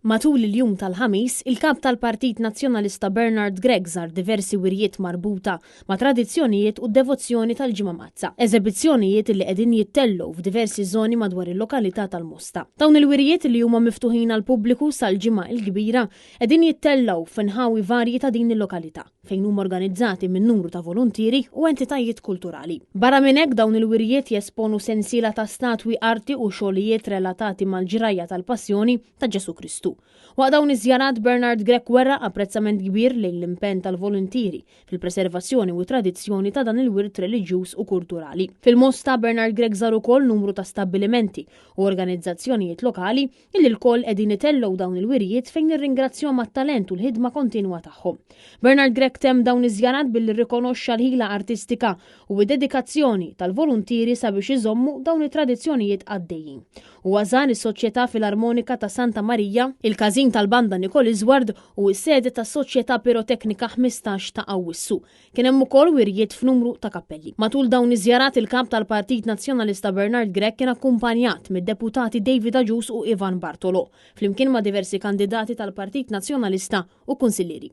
Matul il-jum tal-Ħamis, il-Kap tal-Partit Nazzjonalista Bernard Grech żar diversi wirjiet marbuta ma' tradizzjonijiet u d-devozzjoni tal-Ġimgħa Mqaddsa. Eżebizzjonijiet li qegħdin jittellgħu f'diversi żoni madwar il-lokalità tal-Mosta. Dawn il-wirjiet li huma miftuħin għall-pubbliku sal-Ġimgħa l-Kbira qegħdin jittellgħu f'inħawi varji ta' din il-lokalità. fejn huma organizzati minn numru ta' voluntieri u entitajiet kulturali. Barra minn hekk dawn il-wirjiet jesponu sensiela ta' statwi, arti u xogħlijiet relatati mal-ġrajja tal-Passjoni ta' Ġesù Kristu. Waqt dawn iż-żjarat Bernard Grech wera apprezzament kbir lejn l-impenn tal-voluntieri fil-preservazzjoni u t-tradizzjoni ta' dan il-wirt reliġjuż u kulturali. Fil-Mosta Bernard Grech żar ukoll numru ta' stabbilimenti u organizzazzjonijiet lokali illi lkoll qegħdin itellgħu dawn il-wirjiet fejn nirringrazzjahom għat-talent u l-ħidma kontinwa tagħhom. Bernard Grech temm dawn iż-żjarat billi rrikonoxxa l-ħila artistika u d-dedikazzjoni tal-voluntieri sabiex iżommu dawn it-tradizzjonijiet għaddejjin. Huwa żar is-Soċjetà Filarmonika ta' Santa Marija, il-Każin tal-Banda Nikol Iżward u s-sede tas-Soċjetà Piroteknika 15 ta' Awwissu. Kien hemm ukoll wirjiet f'numru ta' kappelli. Matul dawn iż-żjarat il-Kap tal-Partit Nazzjonalista Bernard Grech kien akkumpanjat mid-Deputati David Agius u Ivan Bartolo, flimkien ma' diversi kandidati tal-Partit Nazzjonalista u kunsillieri.